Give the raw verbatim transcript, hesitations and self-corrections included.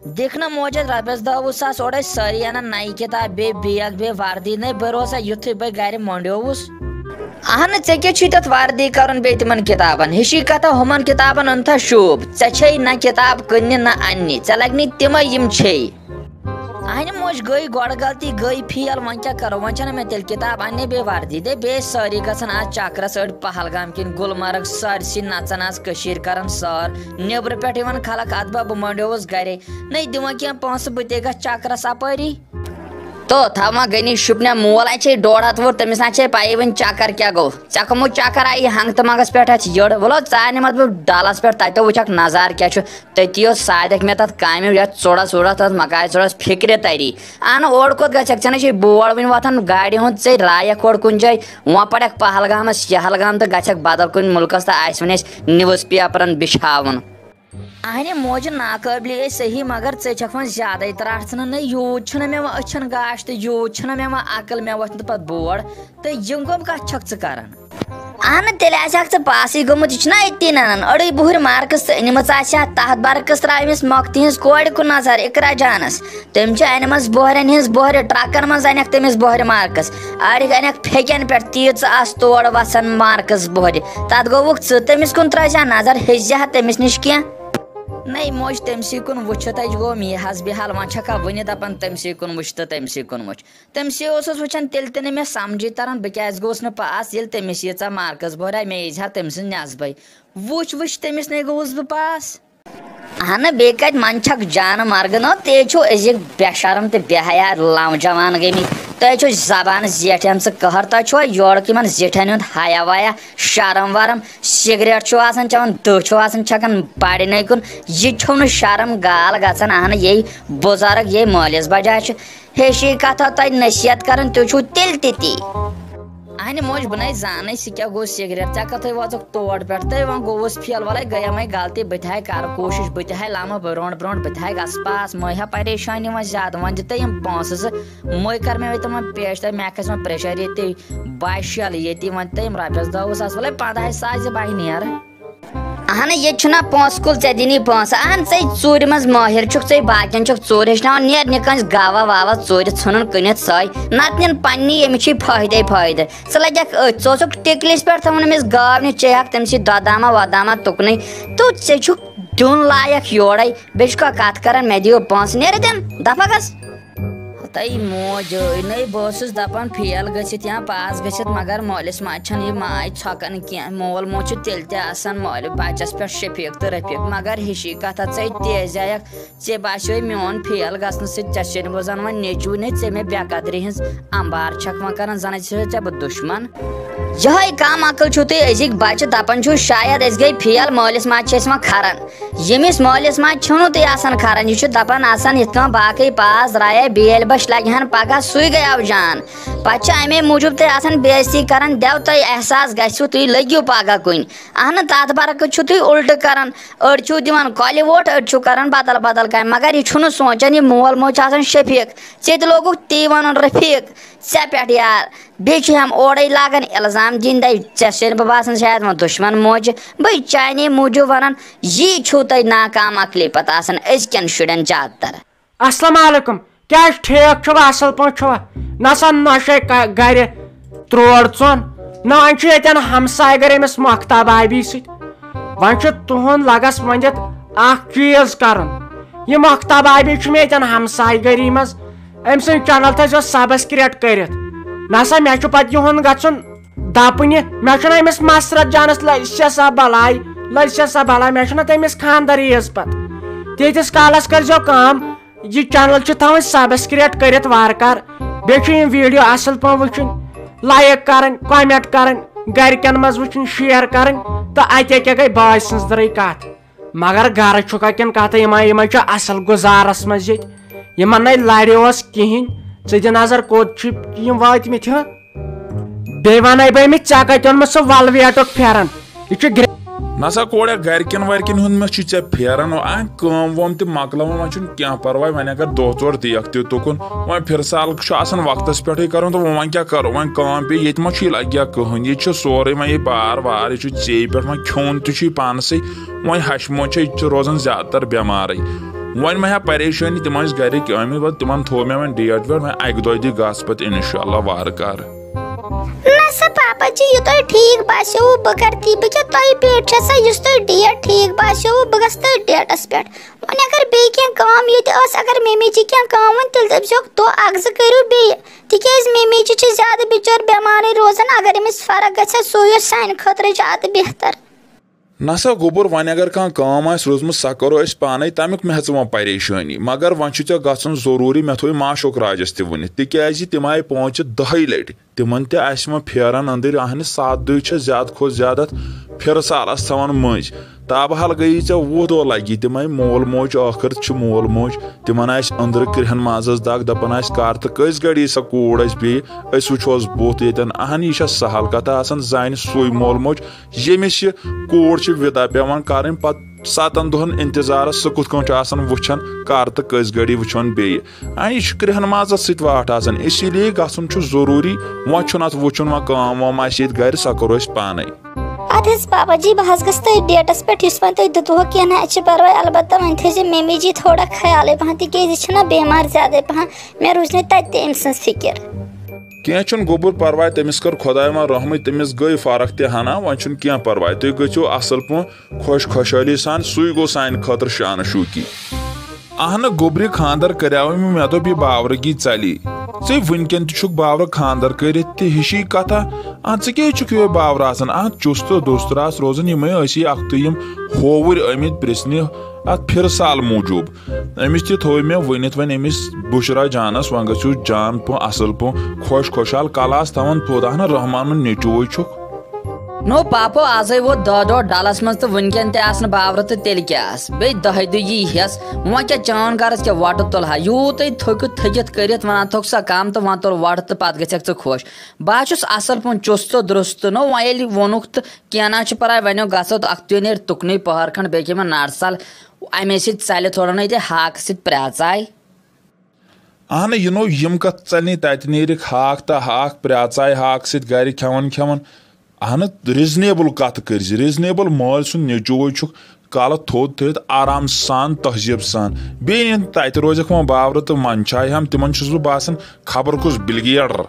دِکھ نہ موجہِ رۄپیَس دَہ وُہ ساس، اورَے سٲری اَنان نَیہِ کِتاب، بیٚیہِ بیگ، بیٚیہِ وردی۔ نَے بہٕ روزا یُتھُے بہٕ گَرِ مۄنڈیووُس۔ اہنہٕ، ژےٚ کیٛاہ چھُے تَتھ وردی کَرُن بیٚیہِ تِمَن کِتابَن؟ ہِشی کَتھا، ہُمَن کِتابَن اَنتھا شوٗب؟ ژےٚ چھے نہ کِتاب کٕننہِ نہ اَننہِ، ژےٚ لَگنٕے تِمَے یِم چھے۔ اہنہِ موج گٔے گۄڈٕ غلطی، گٔے فیل، وۄنۍ کیٛاہ کَرو؟ وۄنۍ چھَنہ مےٚ تیٚلہِ کِتاب اَننہِ بیٚیہِ وردی۔ دے بیٚیہِ سٲری گژھان آز چَکرَس، أڑۍ پہلگام کِنۍ، گُلمرگ، سٲرسٕے نَژان آز کٔشیٖر کَران سٲر۔ نیٚبرٕ پٮ۪ٹھ یِوان خلق، اَتھ با بہٕ مۄنڈیووُس گَرے۔ نَے دِوان کینٛہہ پونٛسہٕ، بہٕ تہِ گژھٕ چَکرَس اَپٲری۔ تو تھاوان غنی شُپنہ مول اَتہِ چھے ڈۄڈ ہَتھ وُہُر، تٔمِس نہ چھے پَیی وٕنہِ چَکر کیٛاہ گوٚو۔ ژےٚ کٕمو چَکر آیی ہنٛگہٕ تہٕ منٛگَس پٮ۪ٹھ اَتھ یٔڑ؟ وَلو ژٕ اَنہِ مطلب ڈَلَس پٮ۪ٹھ، تَتہِ وٕچھَکھ نظارٕ کیٛاہ چھُ۔ تٔتی اوس سادیک مےٚ تَتھ کامہِ یَتھ ژوٚڑَس ووٚڑَس تَتھ مکایہِ ژوٚڑَس فِکرِ تَری۔ اَہنہٕ، اورٕ کوٚت گژھکھ؟ ژےٚ نہ چھے بور وٕنہِ وۄتھان گاڑِ ہُنٛد، ژے رایَکھ اورٕ کُنہِ جایہِ، وۄنۍ پَرَکھ پہلگامَس، یہلگام تہٕ گژھکھ بدل کُنہِ مُلکَس تہٕ آسہِ وۄنۍ اَسہِ نِوٕز پیپرَن بِچھاوُن۔ اہنہِ موجہِ ناقٲبلہِ ٲسۍ صحیح، مگر ژےٚ چھَکھ وۄنۍ زیادَے ترٛٹھ ژھٕنان۔ نہ، یوٗت چھُنہ مےٚ وۄنۍ أچھَن گاش تہٕ یوٗت چھُنہ مےٚ وۄنۍ عقل، مےٚ وۄتھِ نہٕ پَتہٕ بور۔ تہٕ یِم کَم کَتھ چھَکھ ژٕ کَران؟ اہنہٕ، تیٚلہِ آسہِ ہَکھ ژٕ پاسٕے گوٚمُت، یہِ چھُنہ أتی نَنان۔ أڑٕے بُہٕرۍ مارکٕس ژٕ أنمٕژ آسہِ ہا، تَتھ برعکس ترٛاوِ أمِس مۄختہِ ہِنٛز کورِ کُن نظر، اقرا جانَس۔ تٔمۍ چھِ أنمٕژ بۄہرٮ۪ن ہِنٛز بۄہرِ، ٹرٛکَن منٛز اَنٮ۪کھ تٔمِس بۄہرِ مارکٕس۔ اَڑِ اَنٮ۪کھ پھیٚکٮ۪ن پٮ۪ٹھ، تیٖژٕ آسہٕ تورٕ وَسان مارکٕس بۄہرِ۔ تَتھ گوٚوُکھ ژٕ، تٔمِس کُن ترٛٲوزِ ہا نظر، ہیٚچھزِ ہا تٔمِس نِش کینٛہہ۔ نَے موج، تٔمۍ سٕے کُن وٕچھِتھ اَتہِ گوٚو مےٚ حظ بے حال۔ وۄنۍ چھَکھا وٕنہِ دَپان تٔمۍ سٕے کُن وٕچھ تہٕ تٔمۍ سٕے کُن وٕچھ؟ تٔمۍ سٕے اوسُس وٕچھان، تیٚلہِ تہِ نہٕ مےٚ سَمجھٕے تَران بہٕ کیٛازِ گوٚوُس نہٕ پاس، ییٚلہِ تٔمِس ییٖژاہ مارکٕس بۄہرے، مےٚ ییٖزِ ہا تٔمۍ سٕنٛز نٮ۪صبَے۔ وٕچھ وٕچھ، تٔمِس نے گوٚوُس بہٕ پاس۔ اہنہٕ، بیٚیہِ کَتہِ منٛز چھَکھ جانہٕ مرگہٕ نو؟ تُہۍ چھِو أزِکۍ بے شرم تہٕ بے حیا لم جوان گٔمٕتۍ۔ تُہۍ چھِو زبان زیٹھٮ۪ن سۭتۍ قہر، تۄہہِ چھُوا یورُک یِمن زِٹھٮ۪ن ہُنٛد حیا ویا، شرم ورم؟ سگریٹ چھِو آسان چٮ۪وان، دٔہ چھِو آسان چھکان پرنٕے کُن۔ یہِ چھُو نہٕ شرم گال گژھان؟ اہنہٕ، یے بُزرگ، یے مٲلِس بجاے چھُ۔ ہِشی کتھا تۄہہِ نصیحت کران، تُہۍ چھِو تیٚلہِ تہِ تی۔ اہنہِ موج، بہٕ نَے زانَے سُہ کیٛاہ گوٚو سگریٹ، ژےٚ کتھَے وٲژٕکھ تور پٮ۪ٹھ تہٕ وۄنۍ گوٚوُس فیل۔ وَلَے گٔیَمَے غلطی، بہٕ تہِ ہاے کَرٕ کوٗشِش، بہٕ تہِ ہاے لَمہٕ برونٛٹھ برونٛٹھ، بہٕ تہِ ہاے گژھٕ پاس، مہٕ ہےٚ پریشٲنی وۄنۍ زیادٕ۔ وۄنۍ دِ تہٕ یِم پونٛسہٕ زٕ، مٔے کَر مےٚ وۄنۍ تِمَن پیش تہٕ مےٚ کھَسہِ وۄنۍ پریشر ییٚتی بَے شیل ییٚتی، وۄنۍ تہٕ یِم رۄپیَس دَہ وُہ ساس، وَلَے پنٛدہَے ساس دِ بَے نیرٕ۔ اہنہٕ، ییٚتہِ چھُنہ پونٛسہٕ کُل ژےٚ دِنی پونٛسہٕ۔ اہن، ژے ژوٗرِ منٛز مٲہِر چھُکھ، ژے باقین چھُکھ ژوٗر ہیٚچھناوان، نیر نہِ کٲنٛسہِ گاوا واوا ژوٗرِ ژھٕنُن کٕنِتھ سۄے۔ نتہٕ نِن پننی، ییٚمِس چھُے فٲیدے فٲیدٕ۔ ژٕ لگکھ أتھۍ، ژٕ اوسُکھ ٹِکلِس پٮ۪ٹھ تھاوُن أمِس گاو نِتھ، چے ہکھ تٔمۍ سٕے دۄداما وۄداما تُکنٕے۔ تہٕ ژےٚ چھُکھ دیُن لایق یورے، بیٚیہِ چھُکھا کتھ کران، مےٚ دِیِو پونٛسہٕ، نیرِ دِن، دفا گژھ۔ ہتاے موج ٲے، نَے بہٕ ٲسٕس دَپان فیل گٔژھِتھ یا پاس گٔژھِتھ، مگر مٲلِس ماجہِ چھَنہٕ یہِ ماے ژھۄکان کینٛہہ۔ مول موج چھُ تیٚلہِ تہِ آسان مٲلِس بَچَس پٮ۪ٹھ شفیٖق تہٕ رفیٖق، مگر ہِشی کَتھا ژَے تیزیٛاکھ، ژےٚ باسیوے میون فیل گژھنہٕ سۭتۍ ژےٚ چھے نہٕ بہٕ زَن وۄنۍ نیٚچوٗ نَے، ژےٚ مےٚ بے قدری ہٕنٛز اَمبار چھَکھ وۄنۍ کَران، زَن چھِ ژےٚ بہٕ دُشمَن۔ یِہوٚے کم عقل چھُو تُہۍ أزِکۍ بچہٕ دپان چھِو، شاید أسۍ گٔے فیل، مٲلِس ماجہِ چھِ أسۍ وۄنۍ کھران۔ ییٚمِس مٲلِس ماجہِ چھِو نہٕ تُہۍ آسان کھران، یہِ چھُ دپان آسان یِتھ کٔنۍ باقٕے پاس درایے، بیلۍ بچھ لگہِ ہن پگاہ، سُے گٔیاو جان۔ پتہٕ چھِ امے موٗجوٗب تُہۍ آسان بے عزتی کران، دٮ۪و تۄہہِ احساس گژھِوٕ، تُہۍ لٔگِو پگاہ کُنہِ۔ اہنہٕ، تتھ برعکس چھِو تُہۍ الٹہٕ کران، أڑۍ چھِو دِوان کۄلہِ ووٹ، أڑۍ چھِو کران بدل بدل کامہِ، مگر یہِ چھُنہٕ سونٛچان، یہِ مول موج چھُ آسان شفیق، ژےٚ تہِ لوگُکھ تی ونُن رفیق، ژےٚ پٮ۪ٹھ یار۔ بیٚیہِ چھِ ہم اورَے لاگان الزام دِنۍ، دَپہِ، "ژےٚ چھے نہٕ بہٕ باسان شاید وۄنۍ دُشمن موجہِ، بٔے چانے موٗجوٗب وَنان، یی چھُو تۄہہِ ناکام عقلی پتہٕ آسان أزکٮ۪ن شُرٮ۪ن زیادٕ تر۔" السلام علیکم، کیٛاہ چھُ ٹھیٖک چھُوا، اَصٕل پٲٹھۍ چھُوا؟ نہ سا نۄشے کا-، گرِ تروڑ ژۄن، نہ وۄنۍ چھُ ییٚتٮ۪ن ہمساے گرِ أمِس مۄختاب آبی سۭتۍ۔ وۄنۍ چھُ تُہُنٛد لگس ؤنِتھ اکھ چیٖز کرُن۔ یہِ مۄختاب آبی چھُ مےٚ ییٚتٮ۪ن ہمساے گری منٛز، أمۍ سٕنٛز channel تھٲیزیو subscribe کٔرِتھ۔ نہ سا، مےٚ چھُ پتہٕ یِہُنٛد گژھُن دپنہِ، مےٚ چھُنہ أمِس مسرت جانس لسہِ سا بلاے، لسہِ سا بلاے، مےٚ چھُنہ تٔمِس خانٛدر عیٖز پتہٕ۔ تیٖتِس کالس کٔرزیو کٲم، یہِ channel چھِ تھاوٕنۍ subscribe کٔرِتھ وارٕ کار۔ بیٚیہِ چھِ یِم video اصل پٲٹھۍ وٕچھِنۍ، like کرٕنۍ، comment کرٕنۍ، گرِکٮ۪ن منٛز وٕچھِنۍ، share کرٕنۍ، تہٕ اتے کیٛاہ گٔے بٲے سٕنٛز درٕے کتھ۔ مگر گرٕ چھُکھا کِنہٕ کتھٕ، یِمے، یِمے چھِ اصل گُزارس منٛز ییٚتہِ۔ یِمن نے لرِ اوس کِہینۍ۔ ژٕ دِ نظر کوٚت چھِ یِم وٲتمٕتۍ، ہہ؟ بیٚیہِ ونے بہٕ أمِس، ژےٚ کتہِ اوٚنمُت سُہ ولویٹُک پھٮ۪رن؟ یہِ چھُ گرٛ-، نسا کوریا، گرِکٮ۪ن ورِکٮ۪ن ہُنٛد مہ چھُ ژےٚ پھیران، وۄنۍ اَنہِ کٲم وٲم تہِ مۄکلاوان، وۄنۍ چھُنہٕ کینٛہہ پرواے، وۄنۍ اگر دۄہ ژور دیکھ تہِ تُکُن، وۄنۍ فِرسال چھُ آسان وقتس پٮ۪ٹھٕے کرُن، تہٕ وۄنۍ کیٛاہ کرو، وۄنۍ کٲم پیٚیہِ، ییٚتہِ ما چھُے لگیا کٕہٕنۍ، ییٚتہِ چھُ سورُے وۄنۍ یہِ بار وار، یہِ چھُ ژیٚیہِ پٮ۪ٹھ، وۄنۍ کھیوٚن تہِ چھُے پانسٕے، وۄنۍ ہشہِ موج چھےٚ، یہِ تہِ چھِ روزان زیادٕ تر بٮ۪مارٕے۔ وۄنۍ مہ ہےٚ پریشٲنی، تِم ٲسۍ گرِکۍ آمٕتۍ، وۄنۍ تِمن تھوٚو مےٚ وۄنۍ ڈیٹ ویٹ، وۄنۍ اکہِ دۄیہِ دۄہہِ گژھ پتہٕ انشاءاللہ وارٕ کارٕ۔ نہ سا پاپا جی، یہِ تۄہہِ ٹھیٖک باسیوٕ بہٕ کرٕ تی، بہٕ کیٛاہ تۄہہِ پٮ۪ٹھ چھَسا، یُس تۄہہِ ڈیٹ ٹھیٖک باسیوٕ بہٕ گژھٕ تٔتھۍ ڈیٹس پٮ۪ٹھ۔ وۄنۍ اگر بیٚیہِ کینٛہہ کٲم ییٚتہِ ٲس، اگر ممی جی کینٛہہ کٲم ؤنۍ، تیٚلہِ دٔپزیوکھ دۄہ اکھ زٕ کٔرِو بیٚیہِ، تِکیٛازِ ممی جی چھِ زیادٕ بِچٲر بٮ۪مارٕے روزان، اگر أمِس فرق گژھِ سُے اوس سانہِ خٲطرٕ زیادٕ بہتر۔ نسا گوٚبُر، وۄنۍ اگر کانٛہہ کٲم آسہِ روٗزمٕژ، سۄ کرو أسۍ پانے، تمیُک مہ ہیٚہ ژٕ وۄنۍ پریشٲنی۔ مگر وۄنۍ چھُ ژےٚ گژھُن ضروٗری، مےٚ تھوٚو ماشوک راجس تہِ ؤنِتھ، تِکیازِ تِم آیہِ پانٛژِ دہہِ لٹہِ، تِمن تہِ آسہِ وۄنۍ پھیران أنٛدٕرۍ۔ اہنہِ، ستھ دۄہہِ چھِ زیادٕ کھۄتہٕ زیادٕ اتھ پھِرٕ سالس تھاوان مٔنٛزۍ۔ تابہٕ حال گٔیی ژےٚ وُہ دۄہ لگی تِمے، مول موج ٲخٕر چھُ مول موج، تِمن آسہِ أنٛدرٕ کرٛہن مازس دگ، دپان آسہِ کر تہٕ کٔژِ گھڑی سۄ کوٗر اسہِ بیٚیہِ، أسۍ وٕچھوس بُتھ ییٚتٮ۪ن۔ اہن، یہِ چھےٚ سہل کتھا آسان، زانہِ سُے مول موج ییٚمِس یہِ کوٗر چھِ وِدا پٮ۪وان کرٕنۍ، پتہٕ ستن دۄہن انتظارس سُہ کِتھ کٔنۍ چھُ آسان وٕچھان، کر تہٕ کٔژِ گھڑی وٕچھون بیٚیہِ۔ آ، یہِ چھُ کرٛہن مازس سۭتۍ واٹھ آسان، اسی لیے گژھُن چھُ ضروٗری۔ وۄنۍ چھُنہٕ اتھ وٕچھُن، وۄنۍ کٲم وٲم آسہِ ییٚتہِ گرِ، سۄ کرو أسۍ پانے۔ ادٕ حظ پاپا جی، بہٕ حظ گژھٕ تٔتھۍ ڈیٹس پٮ۪ٹھ یُس وۄنۍ تُہۍ دِتوُکھ، کینٛہہ نہ حظ چھِ پرواے، البتہ وۄنۍ تھٲیزِ ممی جی تھوڑا خیالٕے پہن، تِکیازِ یہِ چھِنہ بٮ۪مار زیادَے پہن، مےٚ روٗز نہٕ تَتہِ تہِ أمۍ سٕنٛز فِکر۔ کینٛہہ چھُنہٕ گوٚبُر پرواے، تٔمِس کٔر خۄداے وۄنۍ رحمٕے، تٔمِس گٔے فرق تہِ ہنا، وۄنۍ چھُنہٕ کینٛہہ پرواے، تُہۍ گٔژھِو اصل پٲٹھۍ خۄش خۄشحٲلی سان، سُے گوٚو سانہِ خٲطرٕ شانہٕ شوٗکی۔ اہنہٕ گوٚبرِ، خانٛدر کریاوٕے مےٚ، مےٚ دوٚپ یہِ باورٕگی ژلی۔ ژےٚ وٕنکٮ۪ن تہِ چھُکھ باورٕ خانٛدر کٔرِتھ تہِ ہِشی کتھا۔ اہن، ژٕ کیٛازِ چھُکھ یِہوٚے باورٕ آسان؟ اہن، چُست تہٕ دُستہٕ آس روزان یِمے ٲسی اکھتُے یِم ہووٕرۍ آمٕتۍ پرژھنہِ اتھ پھِرٕ سال موٗجوٗب۔ أمِس تہِ تھوٚو مےٚ ؤنِتھ وۄنۍ أمِس بُشرا جانس، وۄنۍ گٔژھِو جان پٲٹھۍ اصل پٲٹھۍ خۄش خۄشحال، کلہٕ آس تھاوان تھوٚد، اہن، رحمانُن نیٚچوٗوٕے چھُکھ۔ نو پاپو، آزے ووت دہ دۄہ ڈلس منٛز تہٕ وٕنکٮ۪ن تہِ آس نہٕ باورٕ تہٕ تیٚلہِ کیٛاہ آس؟ بیٚیہِ دہہِ دۄہہِ یی ہٮ۪س، وۄنۍ کیٛاہ چانۍ غرض کیٛاہ وۄٹہٕ تُلہٕ ہا؟ یوٗتٕے تھٔکِتھ تھٔکِتھ کٔرِتھ ونان تھوٚکھ سا کم تہٕ وۄنۍ تُل وۄٹہٕ تہٕ پتہٕ گژھکھ ژٕ خۄش۔ بہٕ ہا چھُس اصل پٲٹھۍ چُست تہٕ درُست۔ نو وۄنۍ ییٚلہِ ووٚنُکھ تہٕ کینٛہہ نہ چھُ پرواے، وۄنۍ گژھو تہٕ اکھ تُے نیرِ تُکنُے پہر کھنڈ، بیٚیہِ کھیٚیہِ مےٚ ناٹہٕ سل، امے سۭتۍ ژلہِ تھوڑا نہ ییٚتہِ ہاکہٕ سۭتۍ پرٛاژاے۔ اہنہٕ، یہِ نو یِم کتھ ژلنٕے، تتہِ نیرِکھ ہاکھ تہٕ ہاکھ، پرٛاژاے ہاکھ سۭتۍ گرِ کھٮ۪وان کھٮ۪وان۔ اہنہٕ، ریزنیبل کتھ کٔرۍ زِ، ریزنیبل مٲلۍ سُنٛد نیٚچوٗوٕے چھُکھ، کلہٕ تھوٚد تھٲوِتھ آرام سان تہذیب سان۔ بیٚیہِ یِن تتہِ روزکھ وۄنۍ باورٕ تہٕ منٛدچھایہِ ہم، تِمن چھُس بہٕ باسان خبر کُس بلگیٹر۔